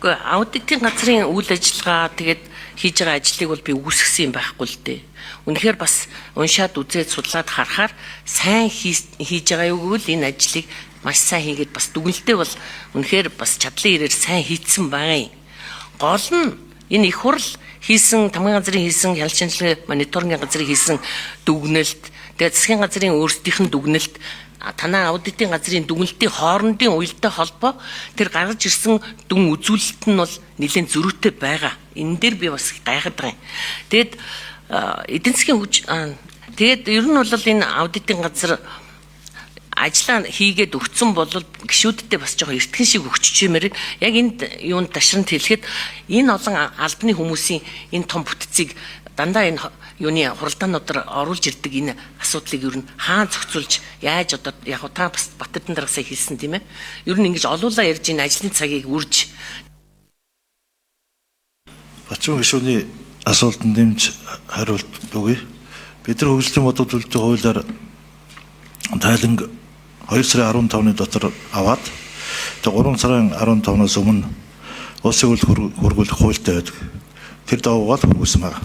Үгүй, аудитын газрын үйл ажиллагаа, тэгээд хийж байгаа ажлыг бол би үгүйсгэсэн юм байхгүй л дээ. Үнэхээр бас уншаад үзээд судлаад харахаар сайн хийж байгаа юу гэвэл энэ ажлыг маш сайн хийгээд, бас дүгнэлтээ бол үнэхээр бас чадлын ирээр сайн хийцэн байгаа юм. Гол нь энэ их хурл хийсэн, тамгын газрын хийсэн, хяналт шинжилгээ мониторингийн газрын хийсэн дүгнэлт, тэгээд засгийн газрын өөрсдийнх нь дүгнэлт, танай аудитын газрын дүгнэлтийн хоорондын уялдаа холбоо, тэр гаргаж ирсэн дүн үзүүлэлт нь бол нэлээд зөрүүтэй байгаа. Энэ дээр би бас гайхаад байгаа юм. Тэгээд эдийн засгийн хөгж, тэгээд ер нь бол энэ аудитын газар ажлаа хийгээд өгцөн бол гишүүддээ бас жоохон эртхэн шиг өгччмээр, яг энд юунд ташрамт хэлэхэд энэ олон албаны хүмүүсийн энэ том бүтцийг дандаа энэ юуны хуралдаануудаар оруулж ирдэг энэ асуудлыг ер нь хаан зохицуулж, яаж одоо яг та бас Бат-Эрдэнэ даргасаа хэлсэн, тийм ээ. Ер нь ингэж олуулаа ярьж энэ ажлын цагийг үрж Бачуун гишүүний асуултанд нэмж хариулт өгье. Бид нар хөгжлийн бодлого төлөлтийн хуулиар тайланг 2 сарын 15-ны дотор аваад, тэгээ 3 сарын 15-наас өмнө улсын хурлд хүргүүлэх хуультай байдаг. Тэр дагуугаар хүргүүлсэн байна.